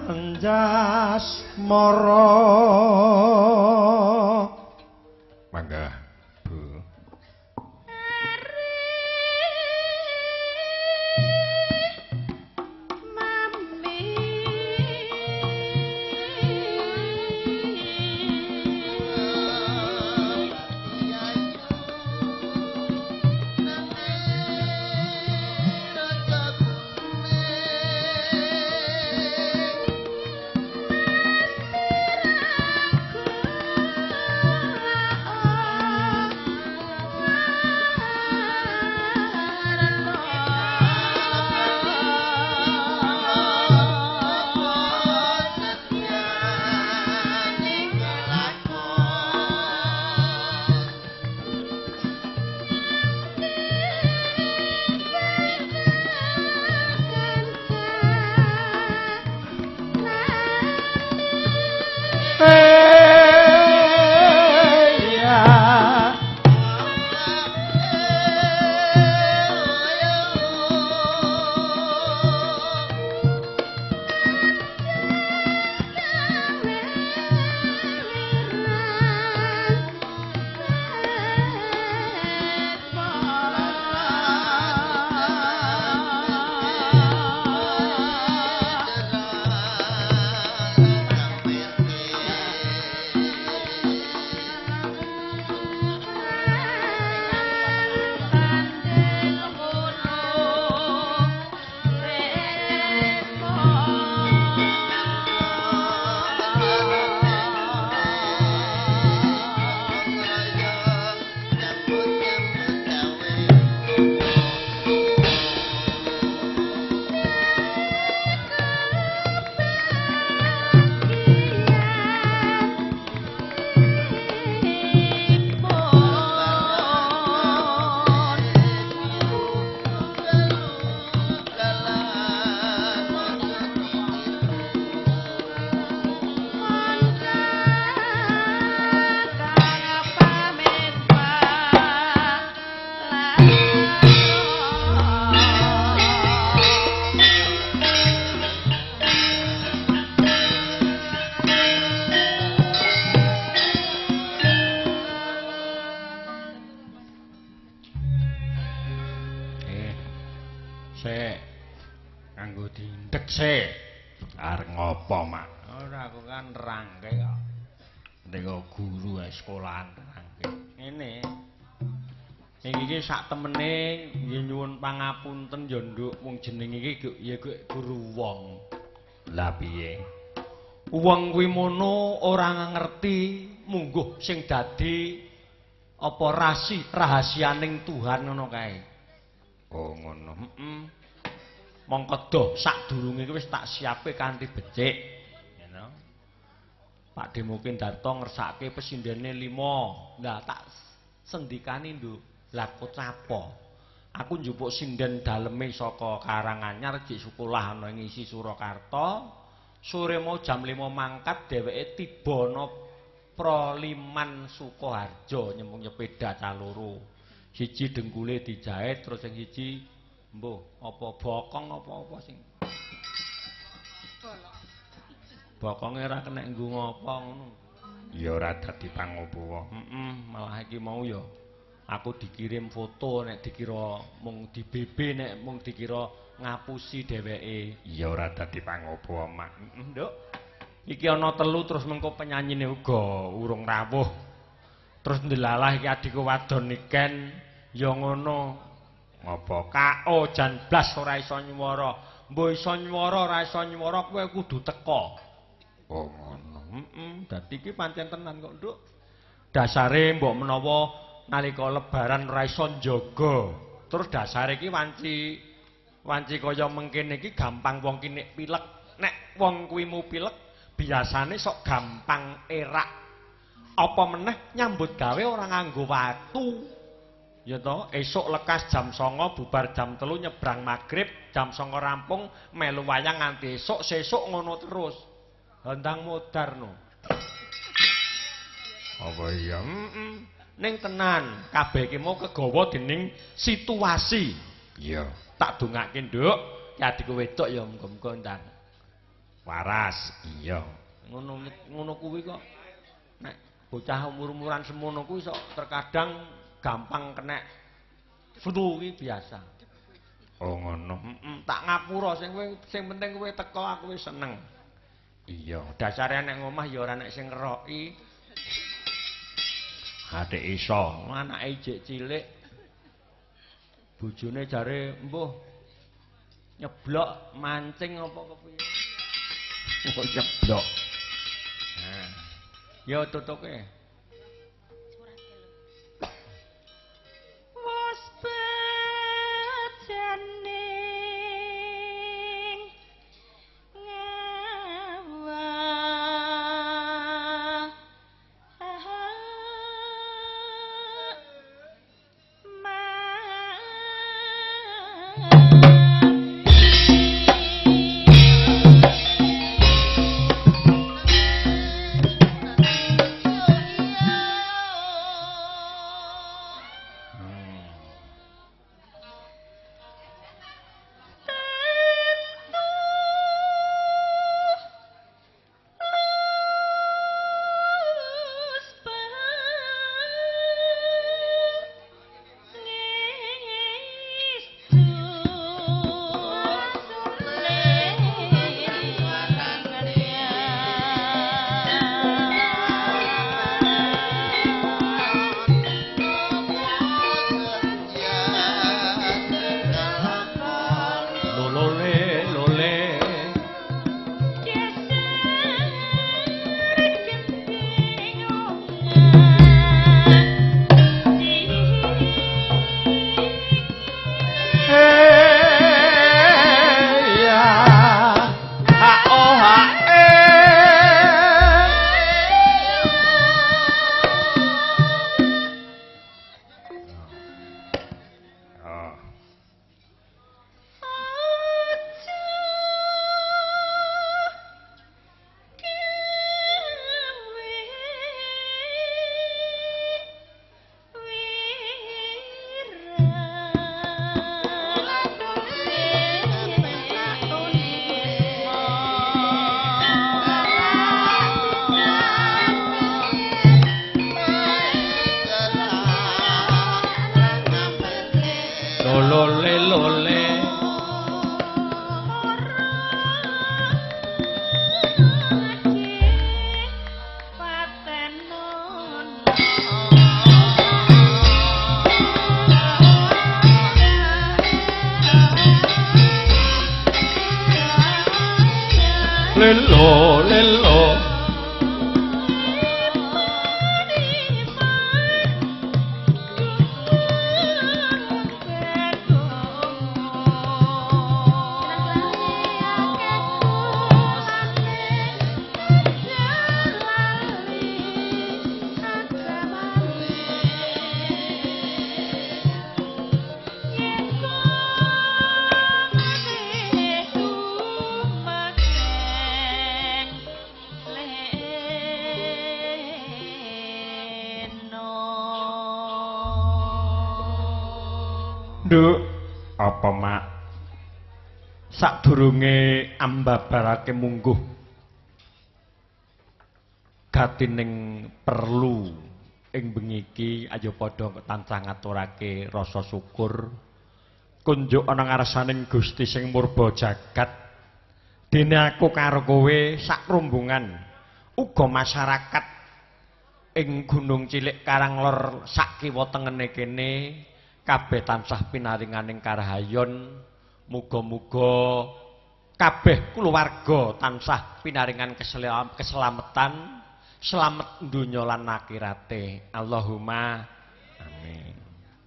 Anjasmara. Mangga, Bu. Arep ngopo, Mak? Ora, aku kan nerangke kok. Nek guru sekolahan nerangke. Ngene. Iki iki sak temene nggih nyuwun pangapunten ya, Nduk, wong jenenge iki ya guru wong. Lah piye? Wong kuwi mono ora ngerti mungguh sing dadi apa rahasianing Tuhan ngono kae. Oh ngono. Heeh. Mongko doh sadurunge iki wis tak siapke kanthi becik. Ngono. Pak Demokin Darto ngersake pesindene 5. Lah tak sendikani, Nduk. Lah kok apa? Aku njupuk sinden daleme saka Karanganyar jek sekolah ana ing isi Surakarta. Sore mau jam 5 mangkat dheweke tiba ana Proliman Sukoharjo nyemung nyepeda caloro. Siji dengkule dijahit terus sing siji mbuh apa bokong apa-apa sing bokonge ora kena nggo ngapa ngono. Ya ora dadi pangopo. Heeh, malah iki mau ya aku dikirim foto nek dikira mung di BB nek mung dikira ngapusi dheweke. Ya ora dadi pangopo, Mak. Heeh, Nduk. Iki ana telu terus mengko penyanyine uga urung rawuh. Terus ndelalah iki adikku wadon niken ya ngono. Ngopo? KO jan blas ora iso nyuwara. Mbok iso nyuwara ora iso nyuwara kowe kudu teka. Oh ngono. Heeh, dadi iki pancen tenan kok, Nduk. Dasare mbok menawa nalika lebaran ora iso njaga. Terus dasare iki wanci kaya mengkene iki gampang wong ki nek pilek. Nek wong kuwi mu pilek biasane sok gampang erak. Apa meneh nyambut gawe ora nganggo watu. Ya toh, esuk lekas jam 09.00 bubar jam 3 nyebrang magrib, jam 09.00 rampung melu wayang nganti esuk, sesuk ngono terus. Handang modar no. Apa iya? Heeh. Ning tenan, kabeh iki mau kegawa dening situasi. Iya. Tak dongake, Nduk. Ki adikku wedok ya muga-muga ndang Waras. Iya. Ngono ngono kuwi kok nek bocah umur-umuran semono kuwi sok terkadang gampang kena flu kuwi biasa. Oh ngono. Heeh, tak ngapura sing kowe sing penting kowe teko aku wis seneng. Iya, dasare nek ngomah ya ora nek sing ngeroki. Adik iso, anake jek cilik. Bojone jare mbuh nyeblok mancing apa kepiye. Oh nyeblok. Nah. Ya tutuke. Wos bejaning ngawah Lolole lole. Ya. Ha o ha e. Oh. Lolole lole. Lelo lelo. Nduk, apa mak? Sadurunge ambabarake mungguh gatining perlu ing bengi iki ayo padha tansah ngaturake rasa syukur kunjuk ana ngarsaning Gusti sing murba jagat. Dene aku karo kowe sak rombongan uga masyarakat ing Gunung Cilik Karanglor sak kiwa tengene kene kabeh tansah pinaringaning karahayon. Muga-muga kabeh kulawarga tansah pinaringan keselamatan, selamat donya lan akhirate. Allahumma amin.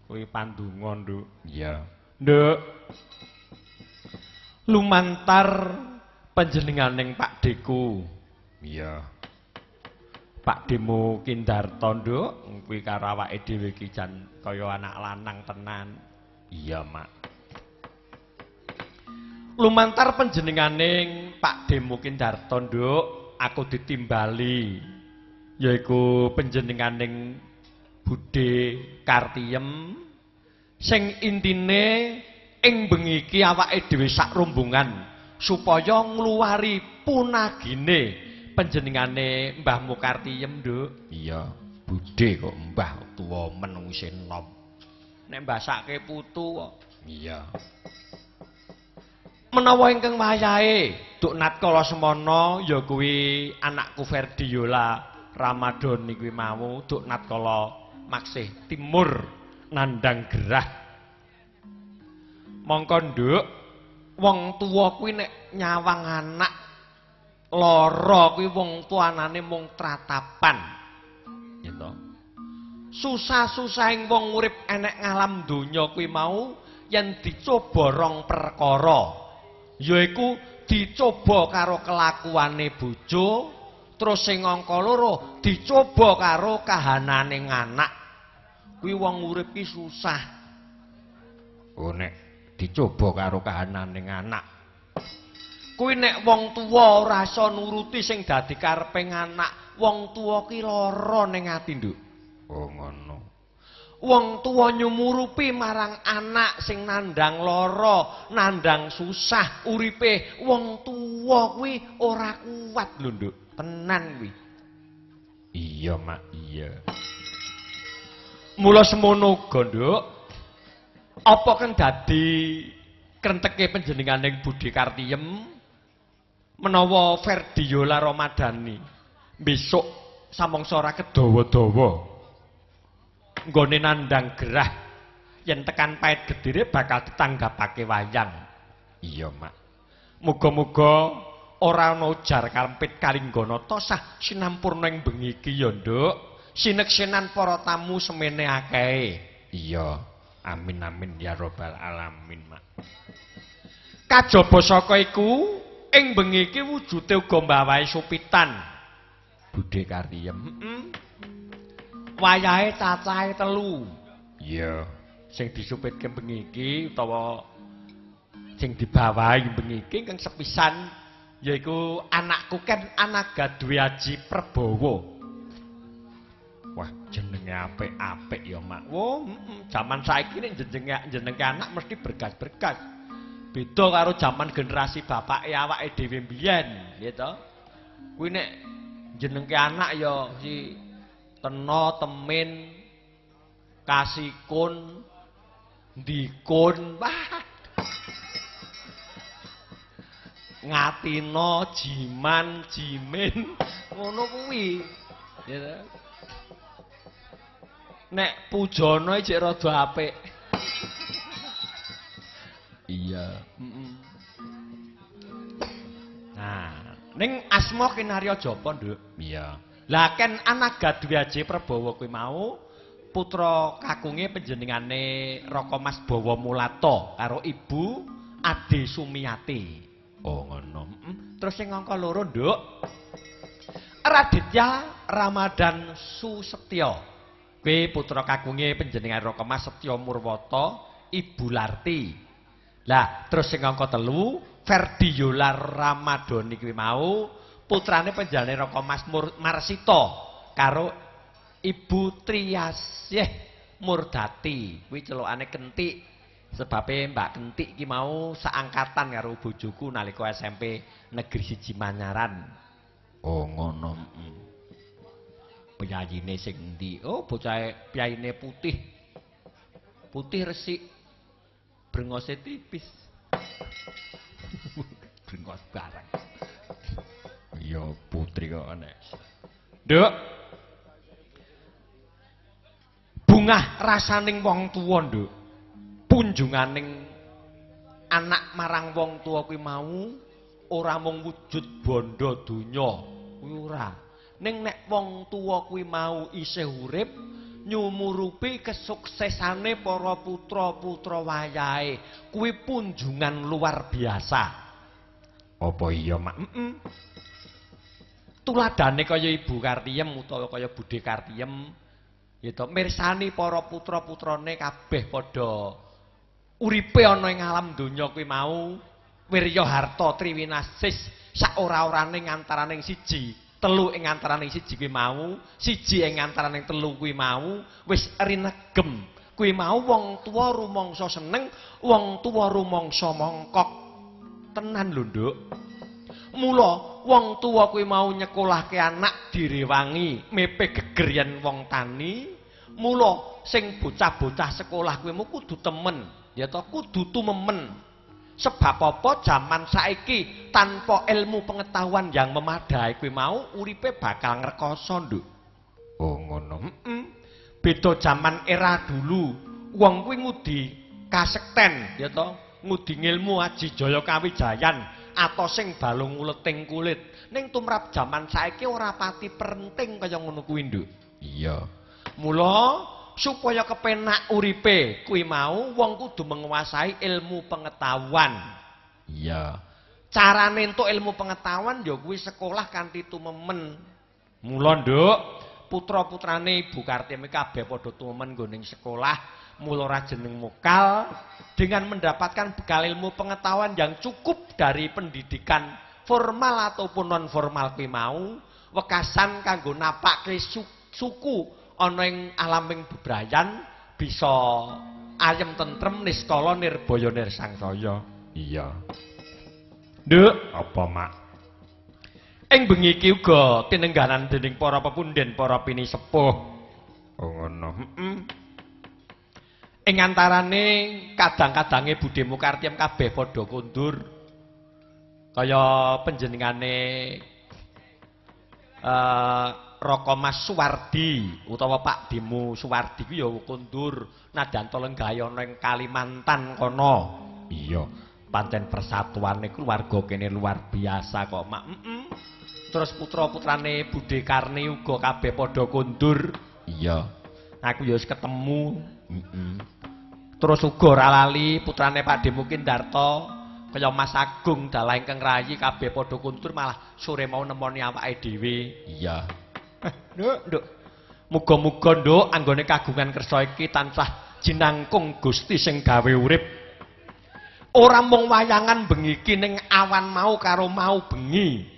Kuwi pandonga, Nduk. Iya. Nduk. Lumantar panjenenganing Pakdheku. Iya. Pakdhemu Kindarta, Nduk, kuwi karo awake dhewe iki jan kaya anak lanang tenan. Iya, Mak. Lumantar panjenenganing Pakdhemu Kindarta, Nduk, aku ditimbali yaiku panjenenganing Budhe Kartiyem sing intine ing bengi iki awake dhewe sak rombongan supaya ngluwari punagine panjenengane Mbah Mukartiyem, Nduk. Iya, budhe kok mbah tuwa men isih enom. Nek mbasake putu kok. Iya. Menawa ingkang wayahe Duk Natkala semono ya kuwi anakku Ferdiola Ramadhani kuwi mau Duk Natkala maksih timur nandhang gerah. Mongko Nduk, wong tuwa kuwi nek nyawang anak lara kuwi wong tuanane mung tratapan. Ya to. Susah-susahing wong urip enek ngalam donya kuwi mau yen dicoba rong perkara. Yaiku dicoba karo kelakuane bojo, terus sing angka loro dicoba karo kahanane anak. Kuwi wong urip ki susah. Oh nek dicoba karo kahanane anak. Kuwi nek wong tuwa ora iso nuruti sing dadi karepe anak, wong tuwa ki lara ning ati, Nduk. Oh ngono. Wong tuwa nyumurupi marang anak sing nandhang lara, nandhang susah uripe, wong tuwa kuwi ora kuat lho, Nduk. Tenan kuwi. Iya, Mak, iya. Mula semono uga, Nduk. Apa kang dadi krenteke panjenenganing Budhe Kartiyem menawa Ferdiola Ramadhani besok samangsa ora kedawa-dawa nggone nandhang gerah yen tekan pait gedire bakal ditanggapake wayang. Iya, Mak. Muga-muga ora ana ujar kampit kalinggana tosah sinampurna ing bengi iki ya, Nduk. Sineksenan para tamu semene akehe. Iya. Amin amin ya robbal alamin, Mak. Kajaba saka iku ing bengi iki wujude uga mbawahi supitan Budhe Kartiyem. Heeh. Wayahe cacahe 3. Iya, sing disupitke bengi iki utawa sing dibawahi bengi iki ingkang sepisan yaiku anakku Ken Anaga Dwi Aji Prabowo. Wah, jenenge apik-apik ya, Mak. Oh, jaman saiki nek jenenge anak mesti bergas-bergas. Beda karo jaman generasi bapake awake dhewe mbiyen, ya to. Kuwi nek jenenge anak ya si Teno, Temin, Kasikun, Ndikun, wah. Ngatino, Jiman, Jimin, ngono kuwi. Ya to. Nek Pujono jek rada apik. Iya, heeh. Nah, ning asma kinarya japa, Nduk? Iya. Lah Ken Anaga Dwi Aji Prabowo kuwi mau putra kakunge panjenengane Raka Mas Bawa Mulata karo Ibu Ade Sumiati. Oh ngono. Terus sing angka loro, Nduk, Raditya Ramadan Susetya. Kuwi putra kakunge panjenengane Raka Mas Setya Murwata, Ibu Larti. Lah terus sing angka 3 Ferdiola Ramadhani kuwi mau putrane panjenengane Raka Mas Marsita karo Ibu Triasih Murdati. Kuwi celukane Kentik. Sebabe Mbak Kentik iki mau seangkatan karo bojoku nalika SMP Negeri 1 Manyaran. Oh ngono. Piyayine sing endi? Oh, bocahe piyayine putih. Putih resik. Brengose tipis. Brengos barang. Iya, putri kok nek. Nduk. Bungah rasaning wong tuwa, Nduk. Punjunganing anak marang wong tuwa kuwi mau ora mung wujud bondo donya, kuwi ora. Ning nek wong tuwa kuwi mau isih urip, nyumurupi kesuksesane para putra-putra wayahe, kuwi punjungan luar biasa. Apa iya, Mak? Heeh. Tuladane kaya Ibu Kartiyem utawa kaya Budhe Kartiyem, ya to, mirsani para putra-putrane kabeh padha uripe ana ing alam donya kuwi mau wirya harta triwinasis sak ora-orane ngantaraning siji telu ing antaraning siji kuwi mau, siji ing antaraning telu kuwi mau wis rinegem. Kuwi mau wong tuwa rumangsa seneng, wong tuwa rumangsa mongkok. Tenan lho, Nduk. Mula wong tuwa kuwi mau nyekolahke anak direwangi mepe geger yen wong tani. Mula sing bocah-bocah sekolah kuwi mau kudu temen, ya toh kudu tumemen. Sebab apa jaman saiki tanpa ilmu pengetahuan yang memadai kuwi mau uripe bakal ngrekoso, Nduk. Oh ngono. Heeh. Beda jaman era dulu, wong kuwi ngudi kasekten, ya toh, ngudi ngilmu aji jaya kawijayan atau sing balung uleting kulit. Ning tumrap jaman saiki ora pati penting kaya ngono kuwi, Nduk. Iya. Mula supaya kepenak uripe kuwi mau wong kudu menguasai ilmu pengetahuan. Iya. Carane entuk ilmu pengetahuan ya kuwi sekolah kanthi tumemen. Mula, Nduk, putra-putrane Ibu Kartini kabeh padha tumemen nggone sekolah, mula ora jeneng mokal dengan mendapatkan bekal ilmu pengetahuan yang cukup dari pendidikan formal ataupun non formal kuwi mau, wekasan kanggo napake suku ana ing alaming bebrayan bisa ayem tentrem niskala nirbaya nirsangsaya. Iya. Nduk, apa, Mak? Ing bengi iki uga tinengganan dening para pepundhen, para pinisepuh. Oh ngono. Heeh. Ing antarane kadang-kadange budhemu Kartiem kabeh padha kondur. Kaya panjenengane Raka Mas Suwardi utawa Pak Demo Suwardi kuwi ya kondur nadyan to lenggahe ana ing Kalimantan kono. Iya, pancen persatuane keluarga kene luar biasa kok, Mak. Heeh. Terus putra-putrane Budhe Karni uga kabeh padha kondur. Iya. Aku ya wis ketemu. Heeh. Terus uga ora lali putrane Pak Demo Kindarto kaya Mas Agung dalah ingkang rayi kabeh padha kondur malah sore mau nemoni awake dhewe. Iya. Nduk, Nduk. Muga-muga, Nduk, anggone kagungan kersa iki tansah jinangkung Gusti sing gawe urip. Ora mung wayangan bengi iki ning awan mau karo mau bengi.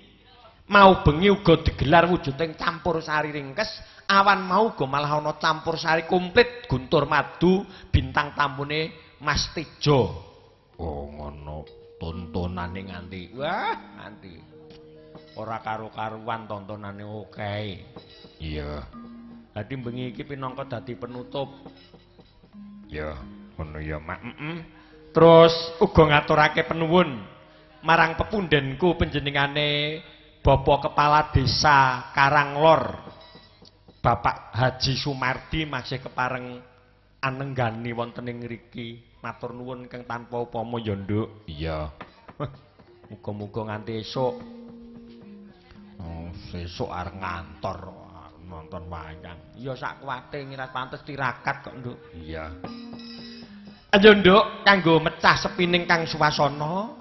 Mau bengi uga digelar wujuding campur sari ringkes, awan mau uga malah ana campur sari komplit Guntur Madu bintang tamune Mas Tejo. Oh ngono, tontonane nganti. Wah, nganti. Ora karo-karuan tontonane oke. Iya. Dadi bengi iki pinangka dadi penutup. Ya, ngono ya, Mak. Heeh. Terus uga ngaturake penuwun marang pepundhenku panjenengane Bapak Kepala Desa Karanglor, Bapak Haji Sumardi masih kepareng anenggani wonten ing ngriki. Matur nuwun ingkang tanpa upama ya, Nduk. Iya. Muga-muga nganti esuk. Oh, sesuk arep ngantor nonton wayang. Ya sak kuwate ngira pantes tirakat kok, Nduk. Iya. Ayo, Nduk, kanggo mecah sepining kang suwasana.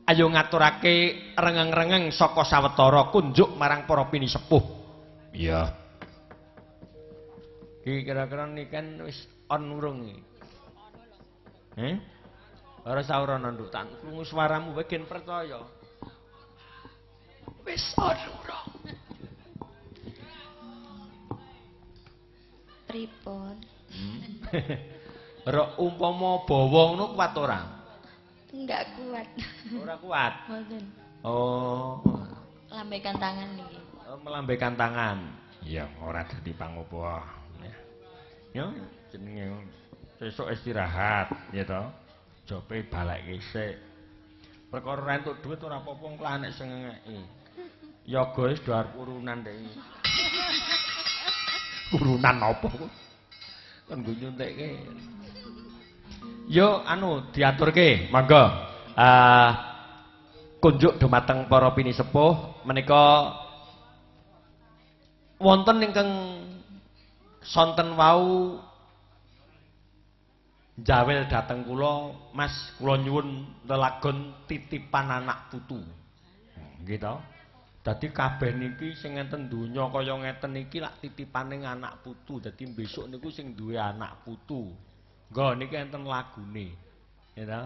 Ayo ngaturake rengeng-rengeng saka sawetara kunjuk marang para pinisepuh. Iya. Iki kira-kira niken wis on urung iki? Eh? Ora saurana, Nduk, tak krungu suaramu wae gen percaya. Wis on urung? Pripun? Ora umpama bawa ngono kuat ora? Enggak kuat. Ora kuat. Mboten. Oh. Lambaikan tangan niki. Oh, melambaikan tangan. Iya, ora dadi pangopo. Ya, jenenge sesuk istirahat, ya toh. Jope balekke sik. Perkara ora entuk dhuwit ora apa-apa engko anek sing ngekeki. Yoga wis do arep urunan ndek. Urunan apa kok? Kon nggo nyuntikke. Yo anu diaturke, monggo. Kunjuk dumateng para pinisepuh menika wonten ingkang sonten wau jawel dhateng kula, Mas, kula nyuwun lelagon titipan anak putu. Nggih to? Dadi kabeh niki sing ngenten donya kaya ngeten iki lak titipane anak putu. Dadi besok niku sing duwe anak putu. Nggo niki enten lagune. Ya ta?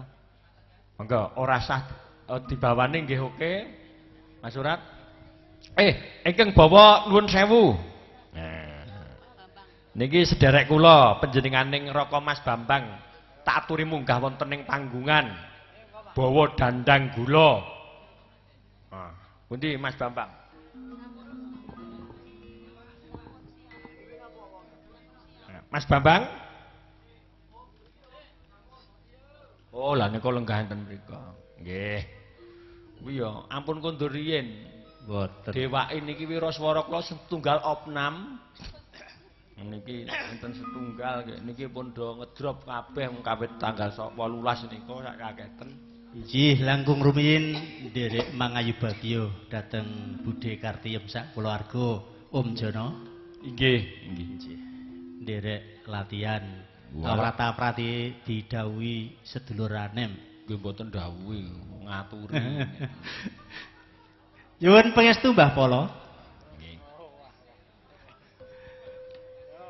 Monggo ora sah dibawane nggih oke. Mas Surat. Ingkang bawa nuwun sewu. Nah. Niki sederek kula panjenenganing Raka Mas Bambang tak aturi munggah wonten ing panggungan. Bawa dandang gula. Ah, pundi Mas Bambang? Mas Bambang? Oh, lah nika lenggah enten mriku. Nggih. Kuwi ya ampun kondur riyin. Mboten. Dewake niki wiraswara kula setunggal opnam. Niki enten setunggal niki pun do ngedrop kabeh mung kawit tanggal 18 nika sak kaketen. Inggih, langkung rumiyin nderek mangayu bagya dhateng Budhe Kartiyem sak kulawarga Om Jono. Inggih, inggih. Inggih. Nderek latihan awrata prati didhawuhi sedulur anem. Nggih mboten dawuhi, ngaturi. Nyuwun pangestu Mbah Polo. Nggih.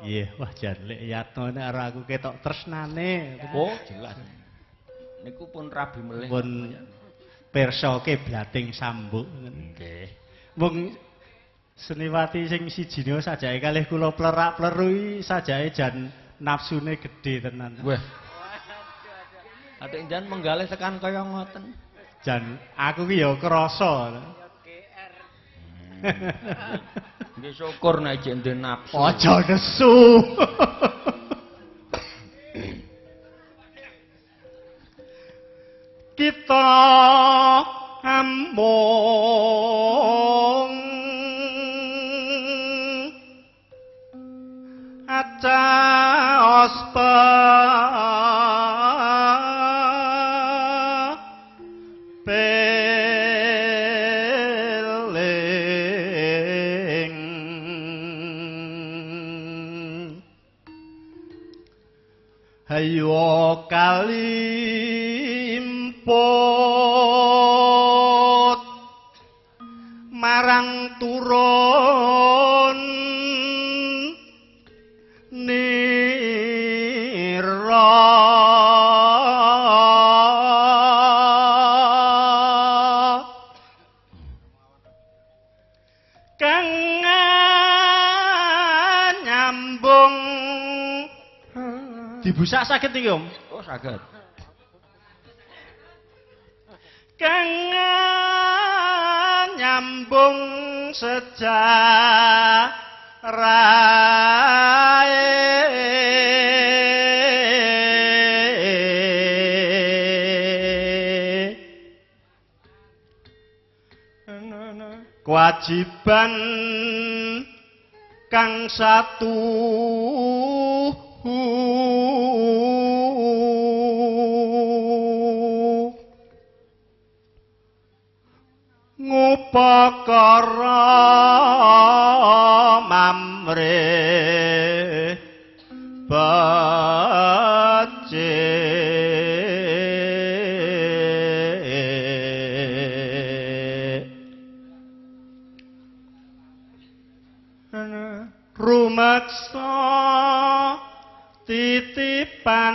Nggih, wah jan lek Yatno nek karo aku ketok tresnane. Oh, jelas. Niku pun rabi melih. Pun pirsa kiblating sambuk. Nggih. Wong seniwati sing sijine sajake kalih kula plerak-pleru sajake jan nafsune gedhe tenan. Wah. Adik jan menggalih tekan kaya ngoten. Jan aku ki ya krasa. Nggih syukur nek jek ndek nafsu. Aja nesu. Kita amung acaos peling hayo kalimput marang turun nira kang nyambung. Dibusak saged iki, Om? Oh, saged. Kang nyambung sejarahe kewajiban kang satu ngupakara mamrih becik rumeksa titipanira.